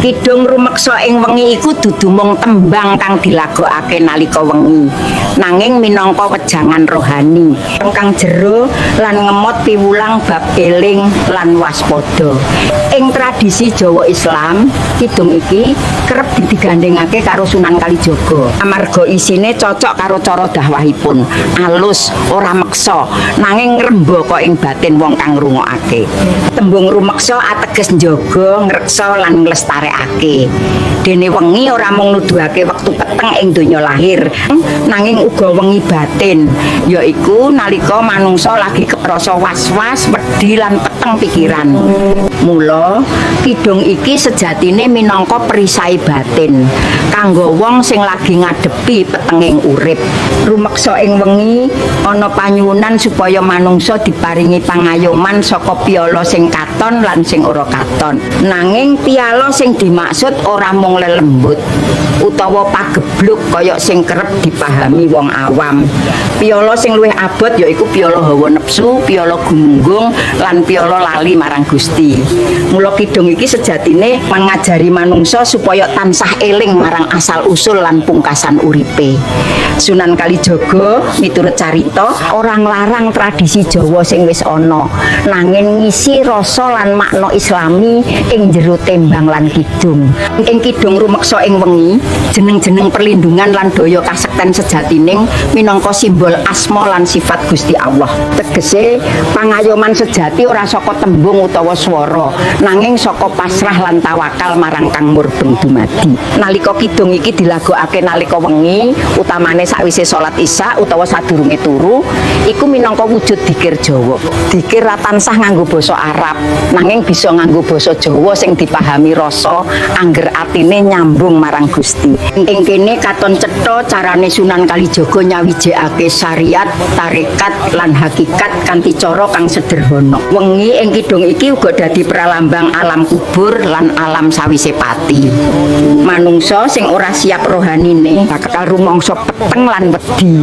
Kidung rumeksa ing wengi iku dudu mung tembang kang dilagokake nalika wengi, nanging minangka wejangan rohani kang jero lan ngemot piwulang bab eling lan waspada. Ing tradisi Jawa Islam, kidung iki kerep digandhengake karo Sunan Kalijaga. Amarga isine cocok karo cara dakwahipun, alus, ora meksa, nanging ngrembaka ing batin wong kang ngrungokake. Tembung rumeksa ateges njaga, ngreksa lan nglestarekake. Dene wengi ora mung nuduhake wektu peteng ing donya lahir, nanging uga wengi batin, yaiku nalika manungsa lagi keprasa was-was, wedi lan peteng pikiran. Mula kidung iki sejatine minangka perisai batin kanggo wong sing lagi ngadepi petenging urip. Rumeksa ing wengi ana panyuwunan supaya manungsa diparingi pangayoman saka piala sing katon lan sing ora katon. Nanging piala sing dimaksud ora mung lelembut utawa pagebluk kaya sing kerep dipahami wong awam. Piala sing luwih abot yaiku piala hawa nepsu, piala gumunggung lan piala lali marang Gusti. Mula kidung iki sejatine mengajari manungsa supaya tansah eling marang asal usul lan pungkasan uripe. Sunan Kalijaga miturut carita ora nglarang tradisi Jawa sing wis ana, nanging ngisi rasa lan makna Islami ing jero tembang lan kidung. Ing kidung rumeksa ing wengi, jeneng-jeneng perlindungan lan daya kasekten sejatining minangka simbol asma lan sifat Gusti Allah. Tegese pangayoman sejati ora saka tembung utawa swara, nanging saka pasrah lan tawakal marang Kang Murbeng Dumadi. Nalika kidung iki dilagokake nalika wengi, utamane sakwise salat Isya utawa sadurunge turu, iku minangka wujud dikir Jawa. Dikir ra tansah nganggo basa Arab, nanging bisa nganggo basa Jawa sing dipahami rasa angger atine nyambung marang Gusti. Ing kene katon cetha carane Sunan Kalijaga nyawijekake syariat, tarekat lan hakikat kanthi cara kang sederhana. Wengi ing kidung iki uga dadi pralambang alam kubur lan alam sawise pati. Manungsa sing ora siap rohanine bakal rumangsa peteng lan wedi.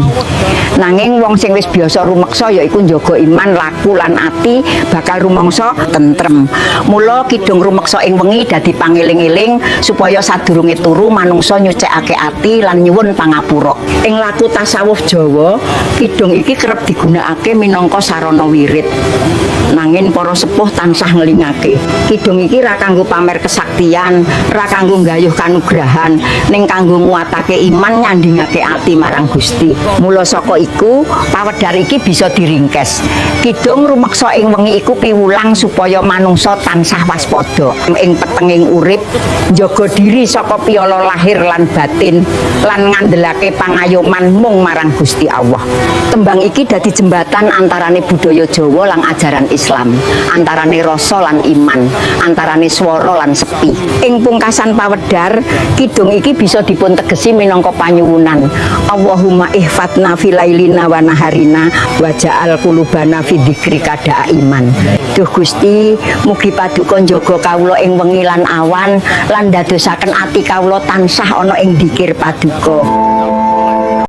Nanging wong sing wis biasa rumeksa, yaiku njaga iman, laku lan ati, bakal rumangsa tentrem. Mula kidung rumeksa ing wengi dadi pangeling-eling supaya sadurunge turu manungsa nyucekake ati lan nyuwun pangapura. Ing laku tasawuf Jawa, kidung iki kerep digunakake minangka sarana wirid. Nanging para sepuh tansah ngelingake. Kidung iki ra kanggo pamer kesaktian, ra kanggo nggayuh kanugrahan, ning kanggo nguatake iman, nyandingake ati marang Gusti. Mula saka iku, pawedhar iki bisa diringkes. Kidung rumeksa ing wengi iku piwulang supaya manungsa tansah waspada ing petenging urip, njaga diri saka piala lahir lan batin, lan ngandelake pangayoman mung marang Gusti Allah. Tembang iki dadi jembatan antarane budaya Jawa lan ajaran Islam, antarane rasa lan iman, antarane swara lan sepi. Ing pungkasan pawedhar, kidung iki bisa dipun tegesi minangka panyuwunan. Allahumma ihfadna fi lailina wa naharina waj'al qulubana fi dzikrika iman. Duh Gusti, mugi paduka njaga kawula ing wengi lan awan lan ndadosaken ati kawula tansah ana ing dikir paduka.